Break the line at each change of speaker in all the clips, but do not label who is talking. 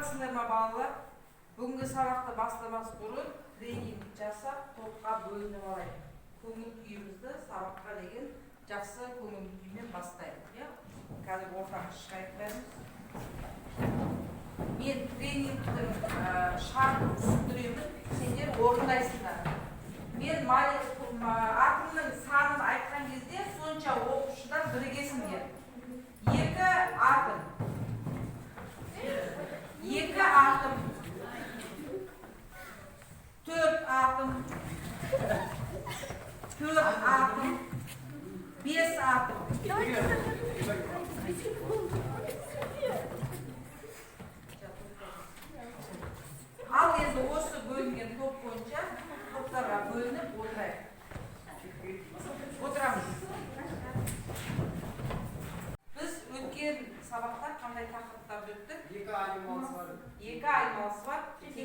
Саламатсыңдар ма, балалар? Бүгінгі сабақты бастамас бұрын тренинг жасап, топқа бөлініп алайық. Көңіл күйімізді сабаққа деген жақсы көңіл күймен бастайық, иә? Қазір ортаға шығайық бәріміз. Мен тренингтің шартын түсіндіремін, сендер орындайсыңдар. Мен атомның санын айтқан кезде сонша оқушыдан бірігесіңдер. 2 атом. 2 атом. 4 атом. 4 атом. 5 атом. Ал енді осы бөлінген топ бойынша топтарға бөлініп отырайық. Отырамыз. Біз өткен сабақта қандай тақырыптарды өттік?
2 айнымалысы бар.
2 айнымалысы бар. Не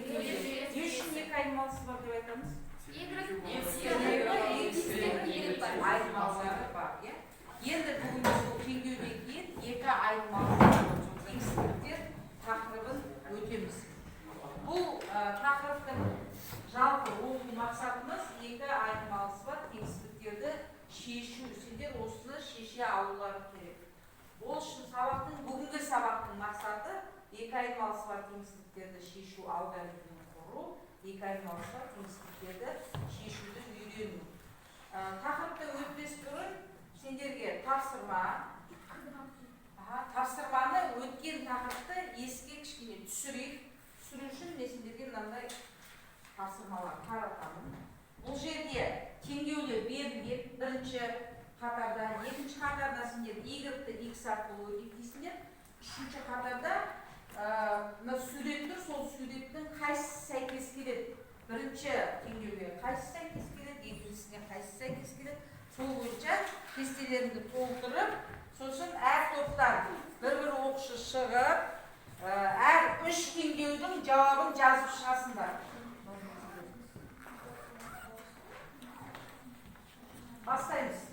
үшін 2 айнымалысы бар деп айтамыз? Айнымалысы бар, иә? Енді бүгін біз бұл теңдеуден кейін 2 айнымалысы теңсіздіктер тақырыбын өтеміз. Бұл тақырыптың жалпы оқу мақсатымыз 2 айнымалысы бар теңсіздіктерді шешу. Сендер осыны шеше алуларың керек. Ол үшін бүгінгі сабақтың мақсаты 2 айнымалысы бар теңсіздіктерді шешу алгоритмін құру, 2 айнымалысы бар теңсіздіктерді шешуді үйрену. Тақырыпты өтпес бұрын сендерге тапсырма. Тапсырманы өткен тақырыпты еске кішкене түсірейік. Түсіру үшін мен сендерге мынандай тапсырмалар таратамын. Бұл жерде теңдеулер берілген бірінші қатарда, екінші қатарда сендер y-ті x арқылы өрнектейсіңдер. Үшінші қатарда мына сурет тұр, сол суреттің қайсысы сәйкес келеді? Бірінші теңдеуге қайсысы сәйкес келеді, екіншісіне қайсысы сәйкес келеді? Сол бойынша кестелеріңді толтырып, сосын әр топтан бір-бір оқушы шығып, әр 3 теңдеудің жауабын жазып шығасыңдар. Бастаймыз.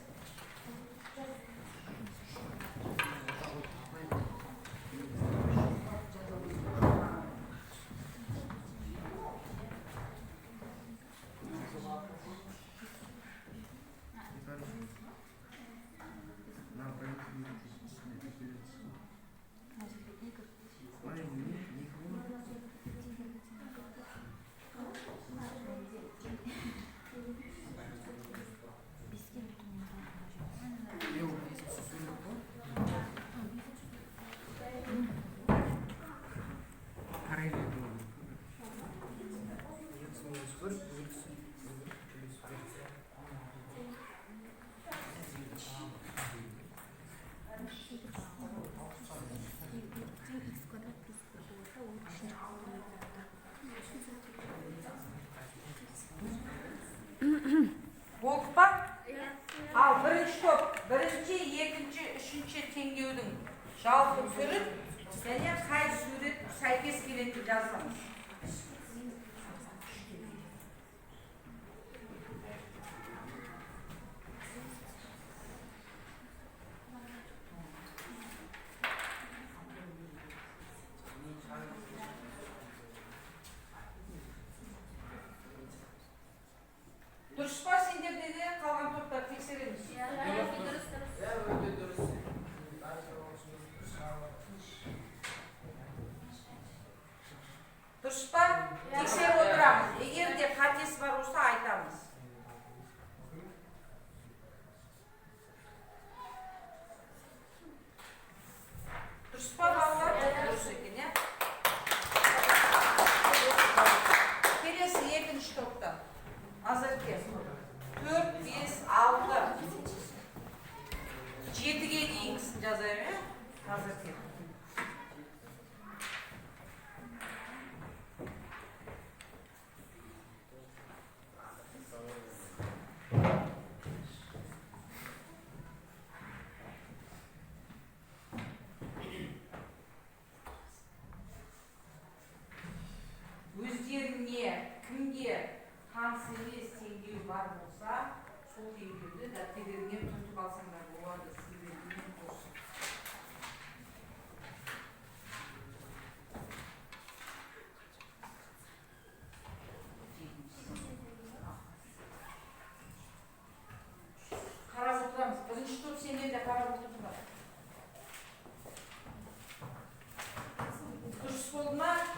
Болдық па? Ал бірінші топ, бірінші, екінші, үшінші теңдеудің жалпы түрін және қай сурет сәйкес келетінін жазамыз. Дұрыс па сендерде де қалған топтар тексереміз?
Иә, өте дұрыс.
Дұрыс па? Тексеріп отырамыз. Егер де қатесі бар болса айтамыз. Дұрыс па, балалар? Дұрыс екен, иә? Келесі екінші топтан. Назерке. 4, 5, 6, 7-ге дейінгісін жазайық, иә? Назерке.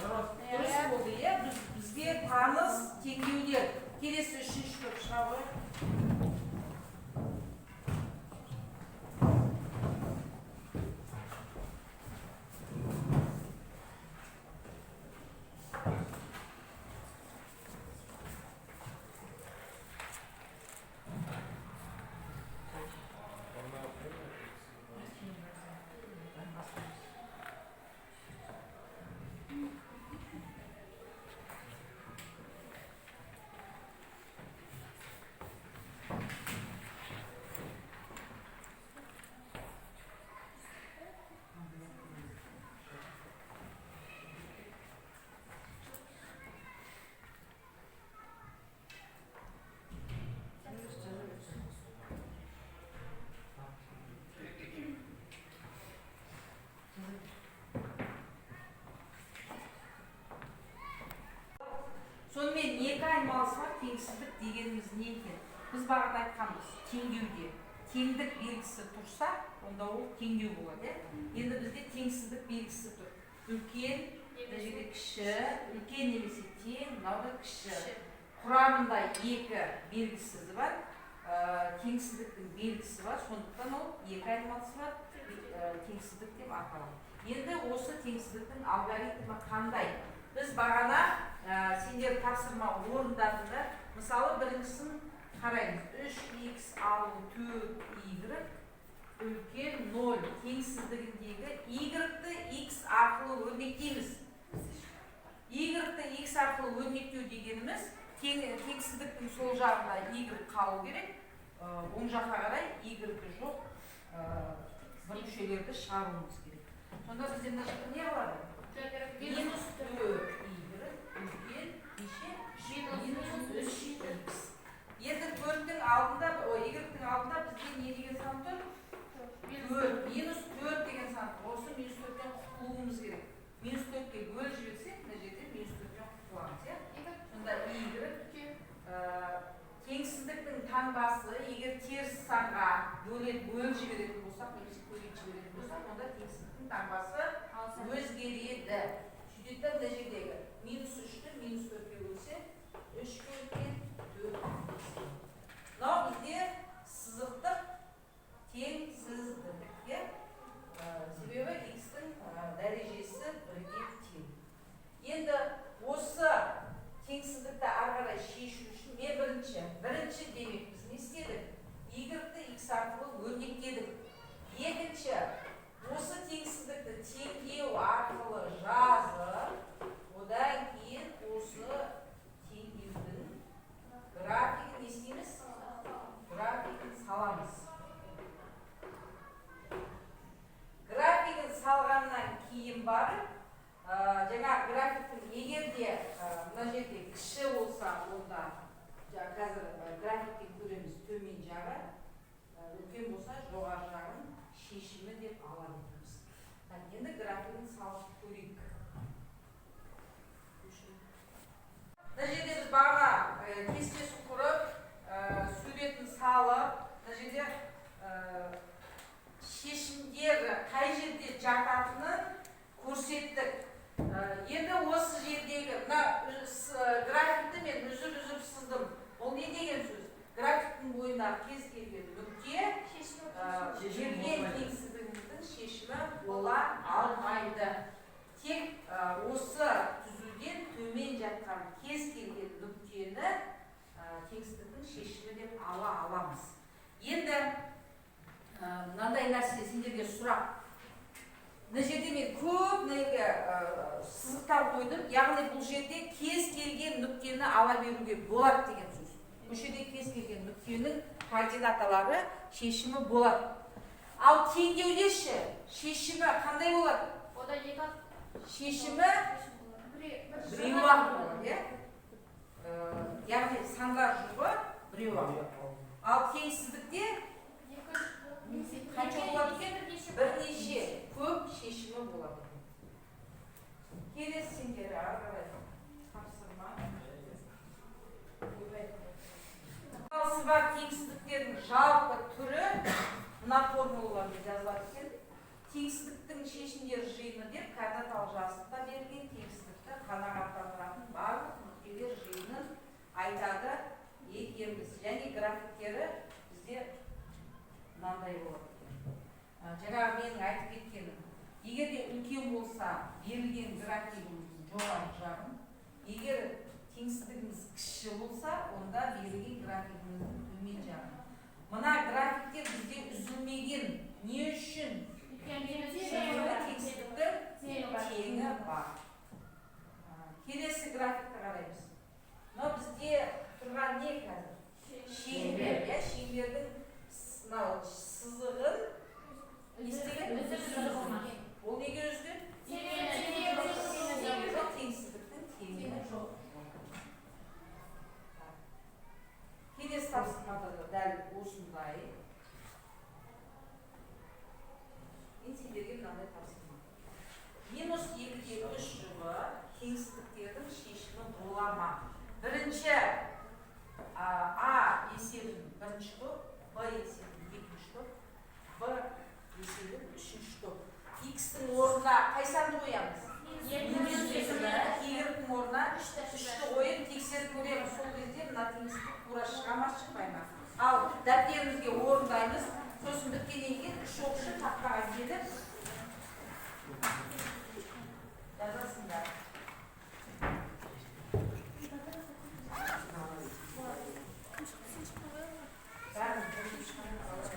Дұрыс болды, иә? Бізге таныс теңдеулер. Келесі үшінші топ шыға ғой. Сонымен екі айнымалысы бар теңсіздік дегеніміз не екен? Біз бағана айтқанбыз, теңдеуде теңдік белгісі тұрса, онда ол теңдеу болады, иә? Енді бізде теңсіздік белгісі тұр. Үлкен, мына жерде кіші, үлкен немесе тең, мынау да кіші. Құрамында екі белгісізі бар, теңсіздіктің белгісі бар, сондықтан ол екі айнымалысы бар теңсіздік деп аталады. Енді осы теңсіздіктің алгоритмі қандай? Біз бағана сендер тапсырма орындадыңдар. Мысалы, біріншісін қараймыз. 3х алу 4y үлкен 0 теңсіздігіндегі y-ті x арқылы өрнектейміз. Y-ті x арқылы өрнектеу дегеніміз теңсіздіктің сол жағында y қалу керек, оң жаққа қарай y жоқ бір мүшелерді шығаруымыз керек. Сонда бізде мына жақта не қалады? Минус 4y үлкен неше? Минус 3x. Енді 4-тің алдында, y-тің алдында бізде не деген сан тұр? 4. Минус 4 деген сан. Осы минус 4-тен құтылуымыз керек. Минус 4-ке бөліп жіберсек, мына жерде минус 4-тен құтыламыз, иә? Сонда y теңсіздіктің таңбасы егер теріс санға бөліп жіберетін болсақ, немесе көбейтіп жіберетін болсақ, онда теңсіздіктің таңбасы өзгереді. Сөйтеді де мына жердегі минус 3-ті минус 4-ке бөлсе, 3 үлкен 4. Мынау бізде сызықтық теңсіздік, иә? Себебі x-тің дәрежесі 1-ге тең. Енді осы теңсіздікті ары қарай шешу үшін мен бірінші демек біз не істедік? Y-ті x арқылы өрнектедік. Екінші, осы теңсіздікті теңдеу арқылы жазып, одан кейін осы теңдеудің графигін не істейміз? Графигін саламыз. Графигін салғаннан кейін барып, жаңа графиктің егер де мына жерде кіші болса, онда қазір графиктен көреміз төмен жағы, үлкен болса жоғары жағын шешімі деп алады екенбіз. Енді графигін салып көрейік. Мына жерде біз бағана кестесін құрып, суретін салып, мына жерде шешімдер қай жерде жататынын көрсеттік. Енді осы жердегі мына графикті мен үзіп-үзіп сыздым. Ол не деген сөз? Графиктің бойына кез келген нүкте берген теңсіздігіміздің шешімі бола алмайды. Тек осы түзуден төмен жатқан кез келген нүктені теңсіздіктің шешімі деп ала аламыз. Енді мынандай нәрсе сендерге сұрақ. Мына жерде мен көп сызықтар қойдым, яғни бұл жерде кез келген нүктені ала беруге болады деген сөз. Бұл жерде кез келген нүктенің координаталары шешімі болады. Ал теңдеуде ше, шешімі қандай болады? Шешімі біреу-ақ болады, иә? Яғни сандар жұбы біреу-ақ. Ал теңсіздікте қанша болады екен? Бірнеше көп шешімі болады екен. Келесі сендер ары қарай тапсырма. Айнымалысы бар теңсіздіктердің жалпы түрі мына формулалармен жазылады екен. Теңсіздіктің шешімдер жиыны деп координаталық жазықтықта берілген теңсіздікті айтады екенбіз. Және графиктері бізде мынандай болады. Жаңағы менің айтып кеткенім, егер де үлкен болса, берілген графигіміздің жоғарғы жағын, егер теңсіздігіміз кіші болса, онда берілген графигіміздің төмен жағын. Мына графиктер бізде үзілмеген. Не үшін? Себебі теңсіздіктің теңі бар. Келесі графикті қараймыз. Мынау бізде тұрған не қазір? Шеңбер. Иә, шеңбердің мынау сызығын не істеген? Ол неге үзілген? Себебі теңсіздіктің теңі жоқ. Келесі тапсырмада да дәл осындай. Мен сендерге мынандай тапсырма. Минус 2-ге 3 жұбы теңсіздіктердің шешімі бола ма? Бірінші А есебін бірінші топ, Б есебін екінші топ, Б есебін үшінші топ. X-тің орнына қай санды қоямыз? Минус 2-ні, Y-тің орнына 3-ті қойып тексеріп көреміз. Сол кезде мына теңсіздік тура шыға ма, шықпай ма? Ал дәптерімізге орындаймыз. Сосын біткеннен кейін үш оқушы тақтаға келіп жазасыңдар. Бәрін қосып шығарып алып.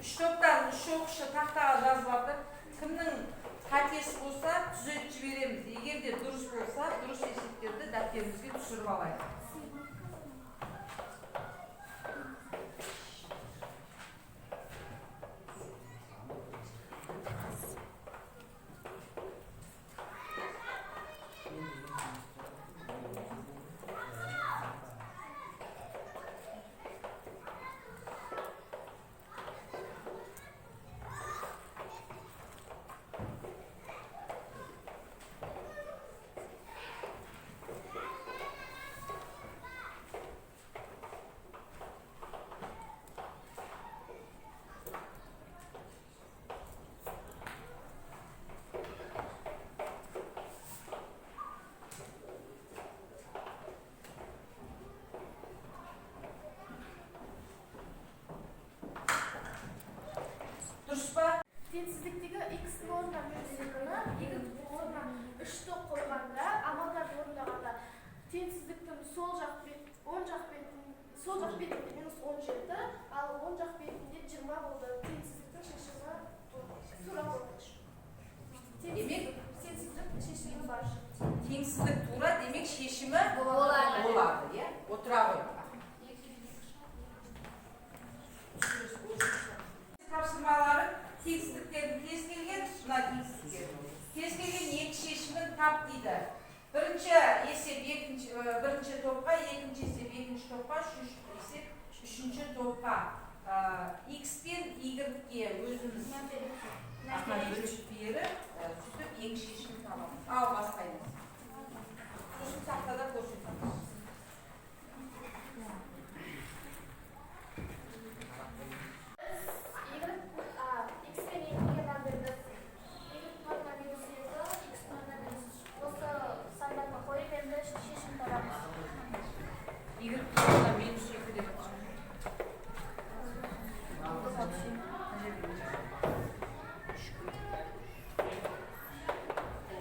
Үш топтан үш оқушы тақтаға жазып жатыр. Кімнің қатесі болса түзетіп жібереміз. Егер де дұрыс болса, дұрыс есептерді дәптерімізге түсіріп алайық. Дұрыс па?
Теңсіздіктегі x-ның орнына минус 2-ні, y-дің орнына 3-ті қойғанда, амалдарды орындағанда теңсіздіктің сол жақ бет, оң жақ бетін, сол жақ бетінде минус 17, ал оң жақ бетінде 20 болды. Теңсіздіктің шешімі тура болды.
Демек,
Теңсіздік шешімі бар.
Теңсіздік тура, демек шешімі
Болады.
Болады, иә? Отыра ғой. Тапсырмалары теңсіздіктердің кез келген, мына теңсіздіктердің кез келген екі шешімін тап дейді. Бірінші есеп екінші, бірінші топқа, екінші есеп екінші топқа, үшінші есеп үшінші топқа. X пен Y-ге өзіміз беріп, сөйтіп екі шешімін табамыз. Ал бастаймыз. Сосын тақтада көрсетеміз.
Y, x пен y-ге мән бердік. Y орнына минус 2, x орнына минус 3. Осы сандарды қойып енді шешім табамыз.
Y орнына минус 2 деп жатыр.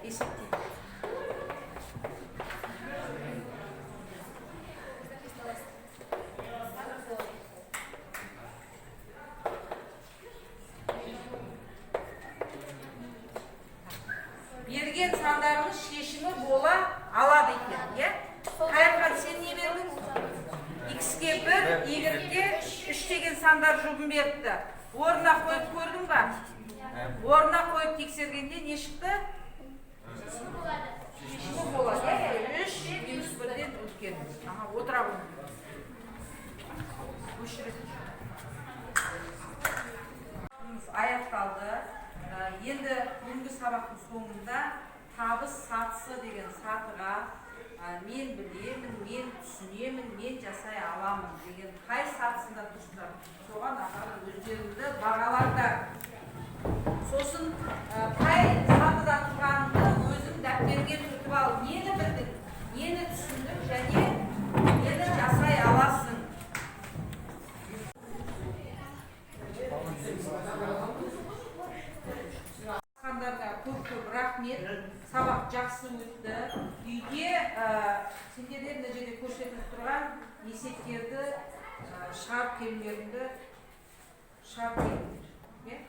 Есептейік. Искандар Жұбымбековті орнына қойып көрдің ба? Орнына қойып тексергенде не шықты? Шешімі болады, иә, 3 минус 1-ден үлкен. Аха, отыра ғой. Өшіріп. Жұмыс аяқталды. Енді бүгінгі сабақтың соңында табыс сатысы деген сатыға мен білемін, мен түсінемін, мен жасай аламын деген қай сатысында тұрсыңдар, соған апарып өздеріңді бағалаңдар. Сосын қай сатыда тұрғаныңды өзің дәптерге түртіп ал. Нені білдің, нені түсіндің және нені жасай аласың? Қатысқандарға көп көп рахмет. Сабақ жақсы өтті. Үйде сендерде мына жерде көрсетіліп тұрған есептерді шығарып келулеріңді, шығарып келіңдер,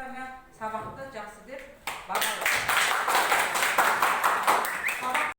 иә. Сабақты жақсы деп бағалаймын.